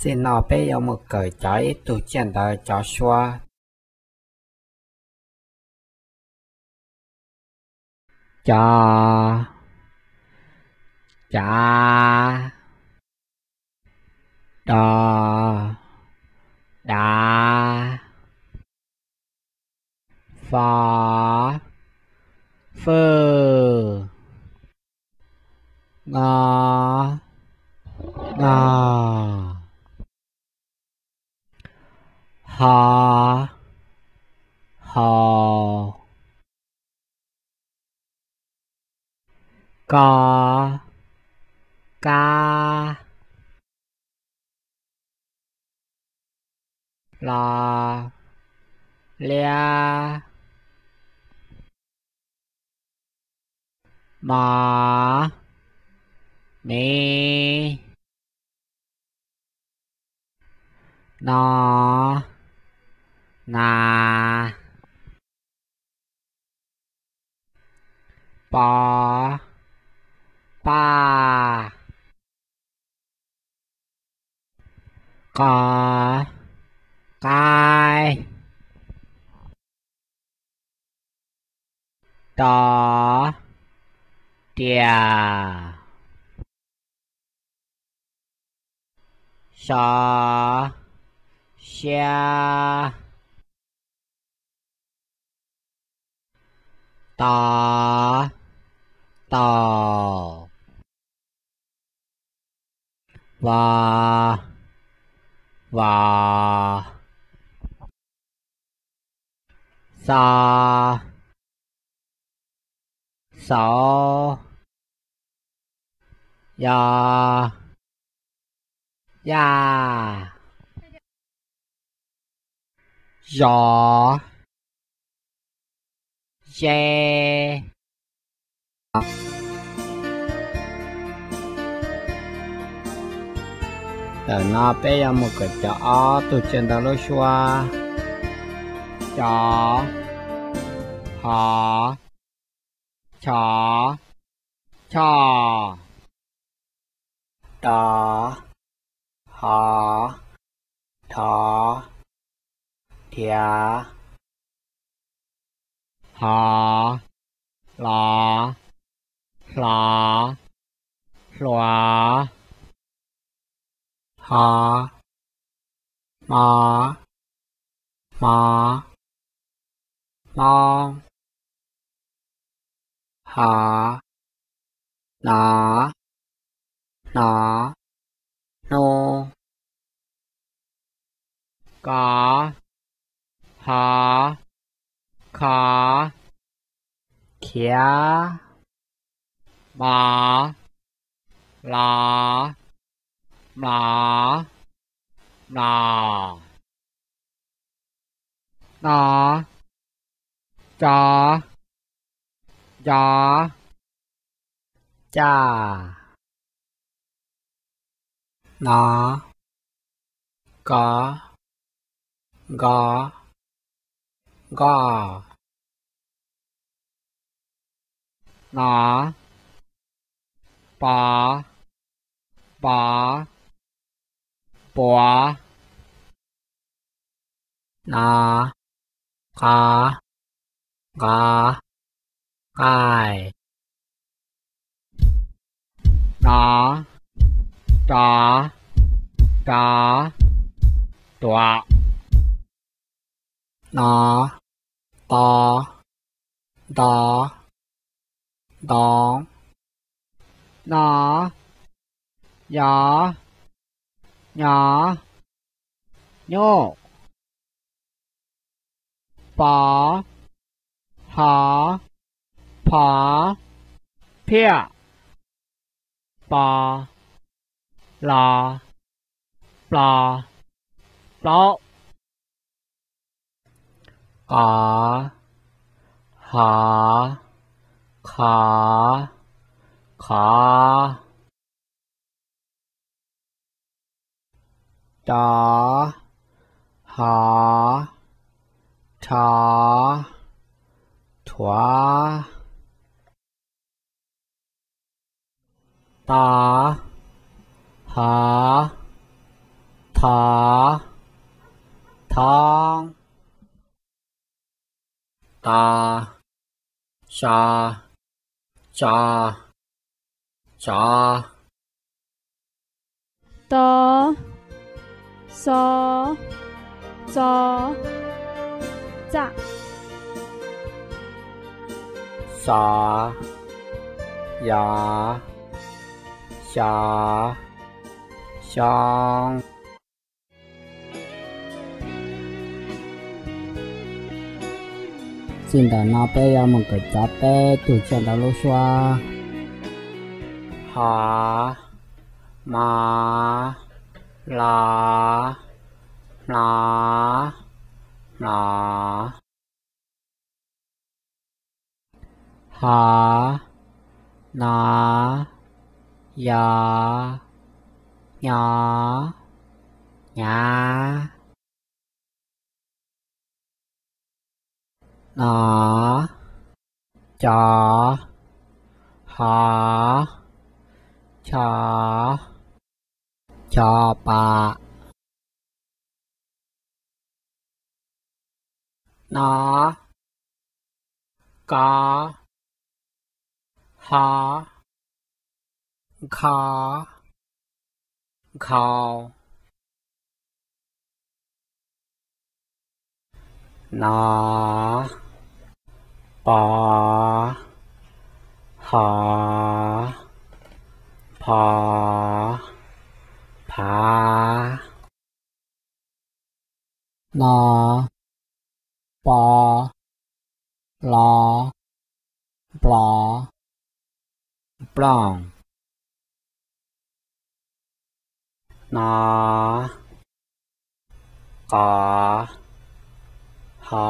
Tej no peb yuav mus kawm cov ib tug tsiaj ntawv cov suab. Co, cav, do, dav, fo, fwj, ngo, nog, ho, hos, ko, kab, lo, liab, mos, miv, no, nas, pos, paj, qos, qaib, tos, riam, sov, siab, tos, taus, vos, vos, xo, xauv, yo, yaj, zos, ze. Ntawm no peb yuav mus kawm cov ob tug tsiaj ntawv lub suab. Co, ho, cho, choj, do, hov, dhov, dhiav, hov, lov, hlov, hluav, hov, hmo, hmov, hmoob, hov, nov, hnov, hnub, kov, hov, khov, khiav, mov, lov, mlov, mlos, no, tso, nco, caj, no, ko, nko, nkoj, no, pov, npov, puav, no, qov, nqov, nqaij, no, rov, rov, tuav, no, to, nto, ntoo, no, yo, nyo, nyuj, pov, hov, phov, phiaj, pos, los, plos, plaub, qov, hov, qhov, qhov, rov, hov, rhov, rhuav, tov, hov, Tho, thoob. Ta, sa, tsa, tsov. To, so, tso, txaj. Xo, yo, xyo, xyoo. Txij ntawm no peb yuav mus kawm cov teb tug tsiaj ntawv lub suab. Ho, mo, lo, hmo, hno. Ho, no, yo, nyo, nyav. No, co, ho, cho, cho pa. No, ko, ho, kho, khau. No, po, ho, pho, phav. No, po, lo, nplo, nplooj. No, qo, ho,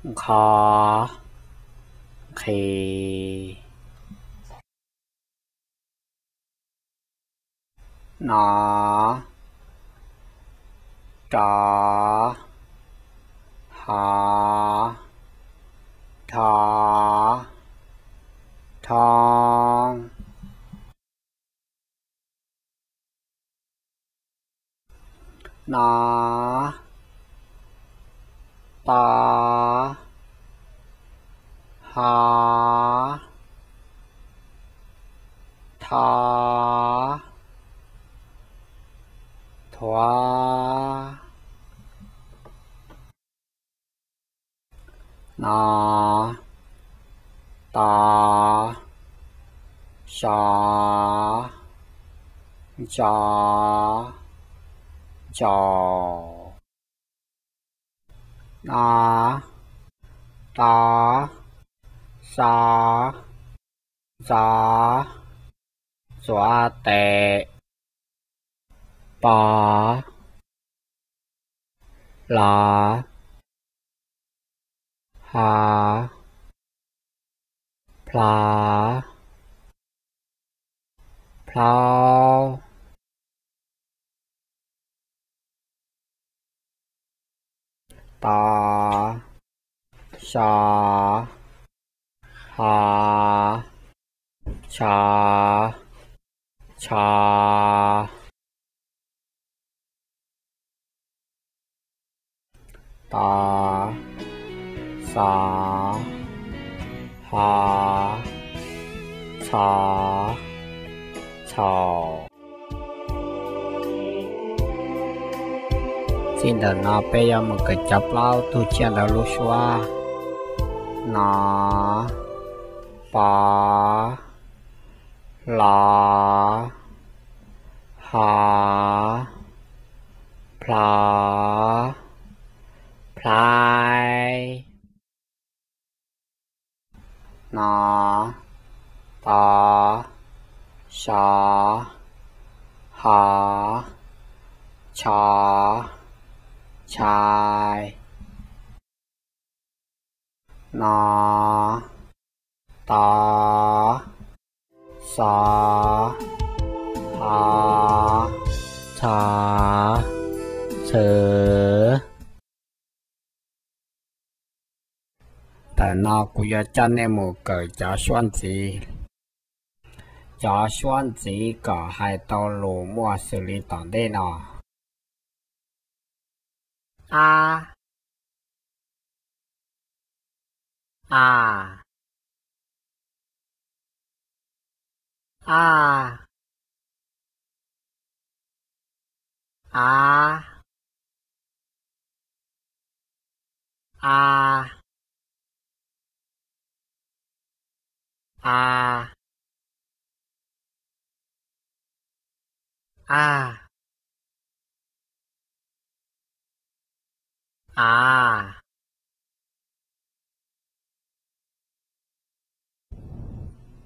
nqho, nqhis. No, ro, ho, dho, dhoob. No, to, ho, tho, thuav. No, to, so, ntso, ntsaus. No, to, xo, ntxo, ntxuav tes. Po, lo, ho, plho, plhaub. To, so, ho, tsho, tsho. To, xo, ho, txho, txhaus. Txij ntawm no peb yuav mus kawm cov plaub tug tsiaj ntawv lub suab. No, po, lo, ho, plho, plhaib. No, to, so, ho, tsho, tshai. No, to, xo, ho, txho, txhwv. Ntawm no kuv yuav coj nej mus kawm cov suab ntxiv. Cov suab ntxiv kom hais tau lus muaj xws li tom ntej no: a, a, a, a, a, a, a, a, a, a, a,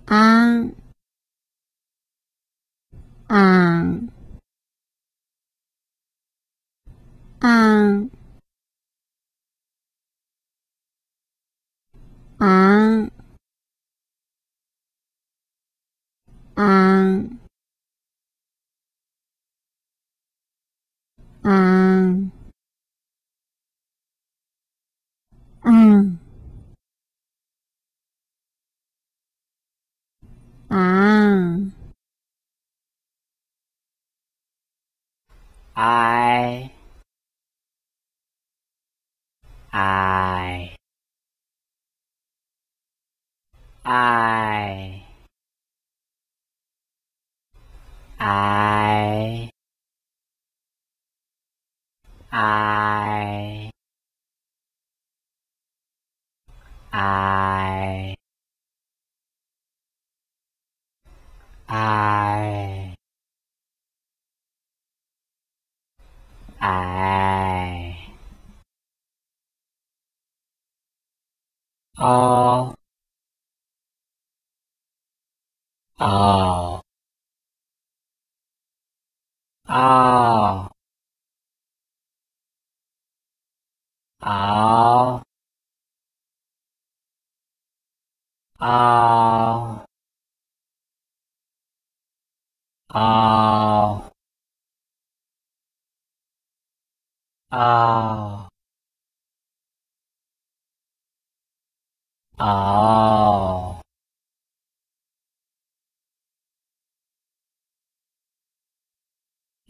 a, a, a, a, a, ai, ai, ai, ai, ai, ai, ai, ai, o, o, o, o, o, o, o, o,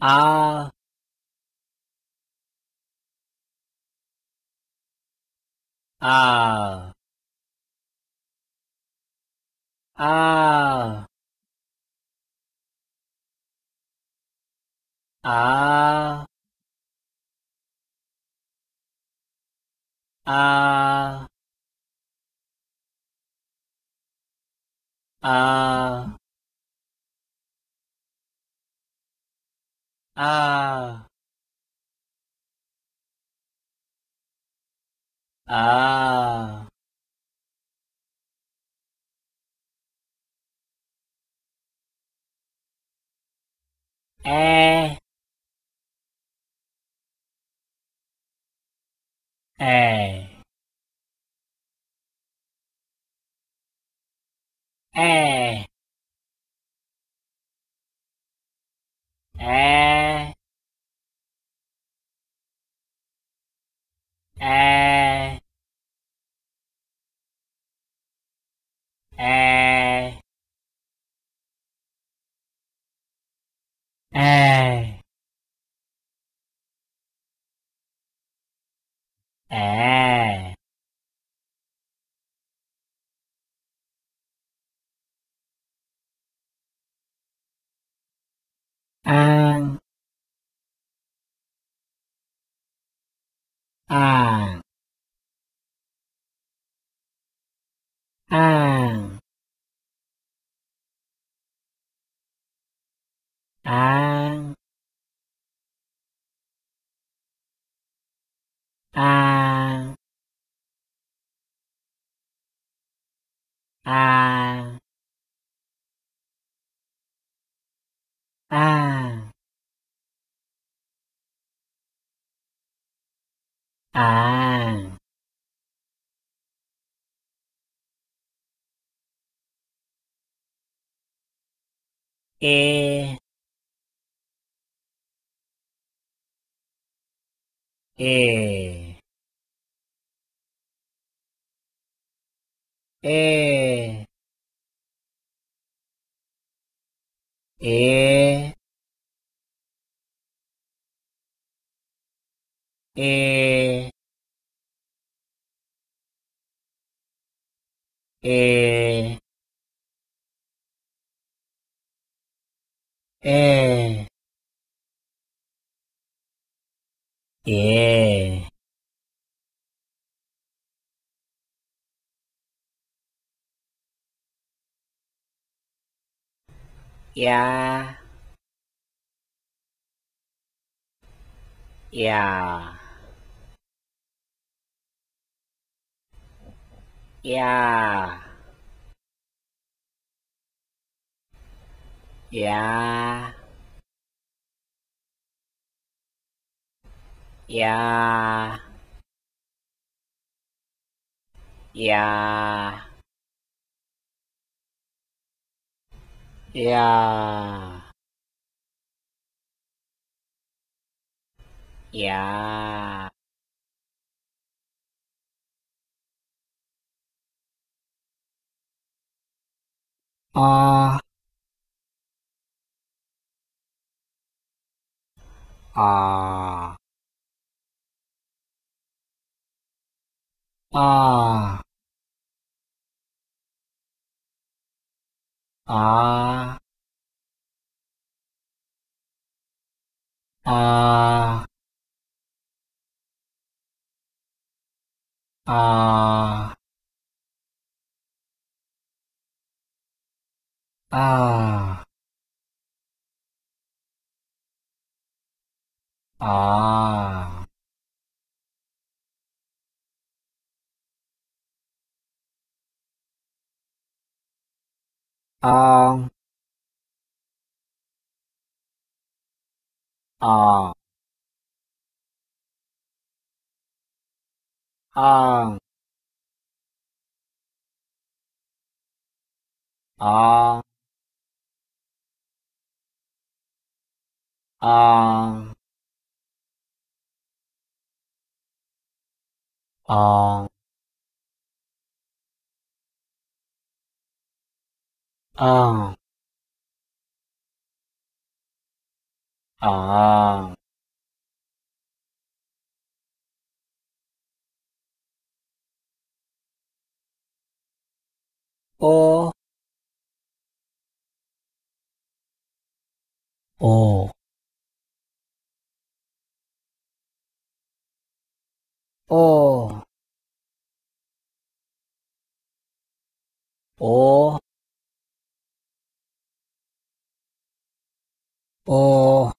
a, a, a, a, a, a, a, a, e, e, e, e, e, e, e, e, a, a, a, a, a, a, a, a, e, e, e, E, e, e, e, e, ia, ia, ia, ia, ia, ia, ia, ia, a, a, a, a, a, a, a, a, a, a, a, a, a, a, a, a, o, o, o, o, o,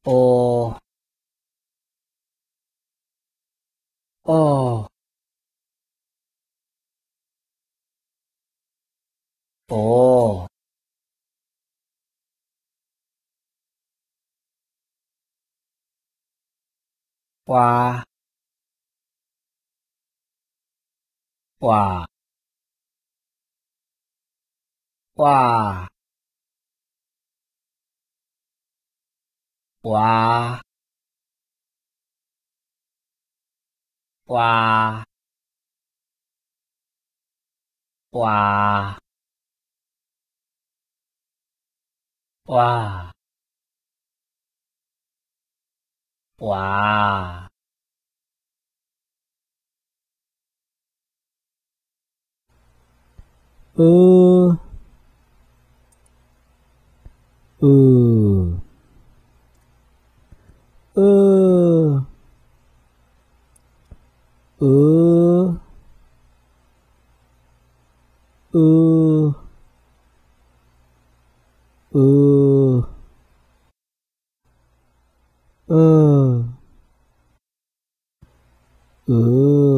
o, o, o, ua, ua, ua, ua, ua, ua, ua, ua, w, w, w, w, w, w, w, w.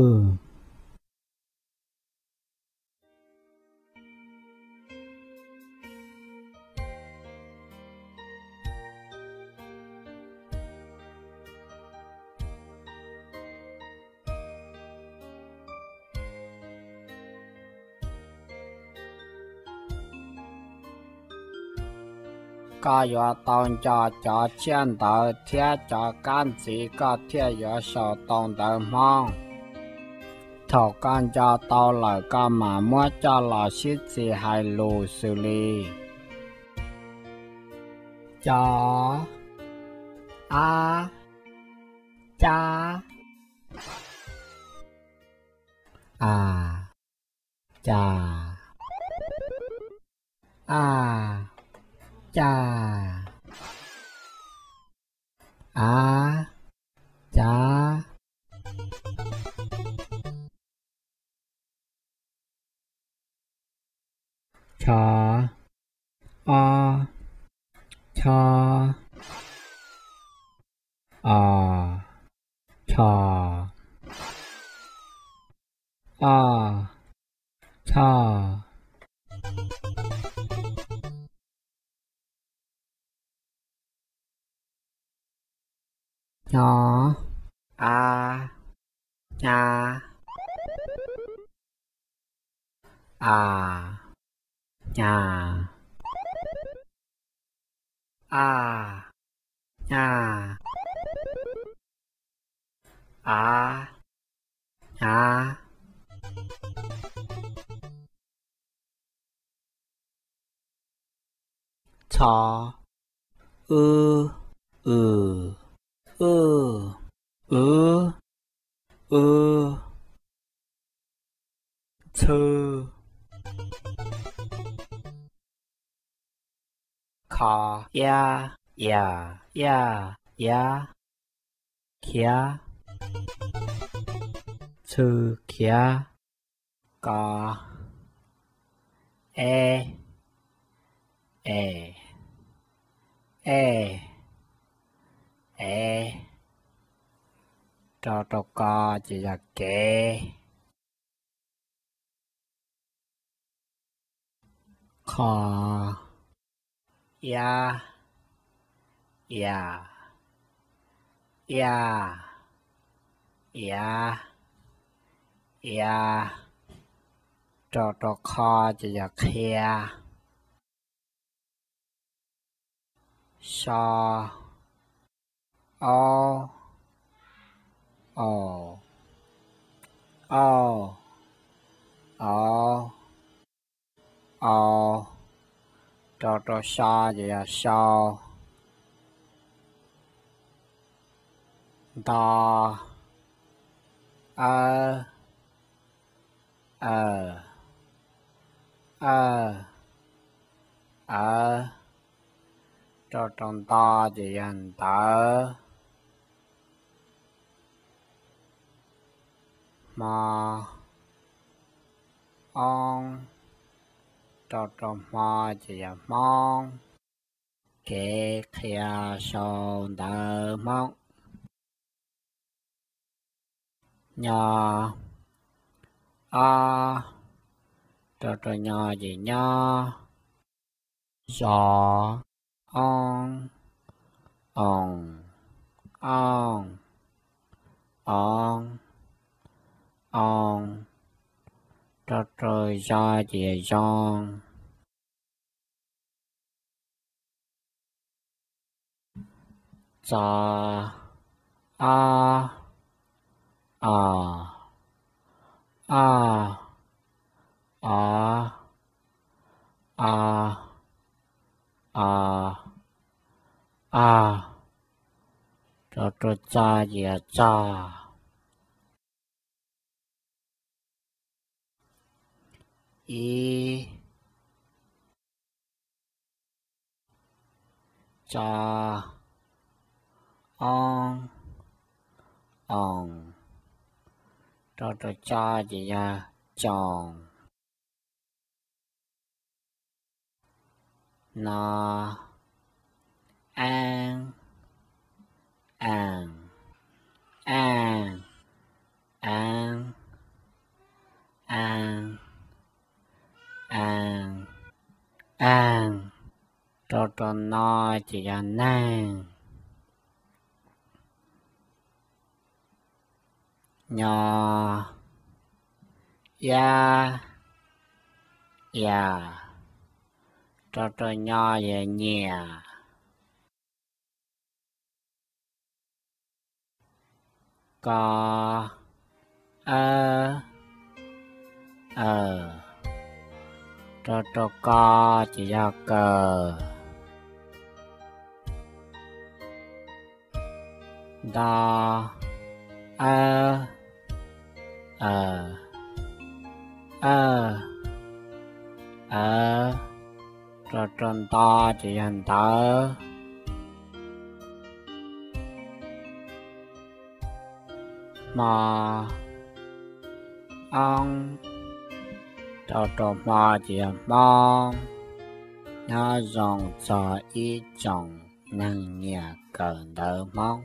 Koj yuav tau nco cov tsiaj ntawv thiab cov kab ntxiv koj thiaj yuav sau tau ntawv Hmoob. Thaum koj nco tau lawm koj mam muab coj los sib txis hais lus xws li: co, a, ca, a, ca, a, ca, a, ca, cho, o, cho, o, cho, o, cho, nyo, a, nya, a, nya, a, nya, a, nya, txho, w, w, w, w, w, txhw, kho, ia, ia, ia, ia, khiav, txhw khiav, ko, e, e, e, e, rau rau ko ces yog kev, kho, ia, ia, ia, ia, ia, rau rau kho ces yog qhia, so, o, o, o, o, o, rau rau so ces yog sau, nto, a, a, a, a, rau rau nto ces yog ntawv, hmo, oob, rau rau hmo ces yog hmoob, kev qhia sau ntawv hmoob, nyo, o, rau rau nyo ces nyob, zo, oob, oos, ooj, oov, oo, rau rau zo ces yog zoo, txo, o, o, o, o, o, o, o, rau rau txo ces yog txog, i, tso, oob, oos, rau rau tso ces yog tsoos, no, eeb, ees, eej, eev, ees, ees, eej, rau rau no ces yog neeg, nyo, iab, ias, rau rau nyo yog nyias, ko, ab, aws. Rau rau ko ces yog kawg. Nto, awb, aws, awg, awv. Rau rau nto ces yog ntawv. Hmo, oob. Rau rau hmo ces yog hmoob. Nyob zoo txog ib tsoom neeg nyiam kawm ntawv Hmoob.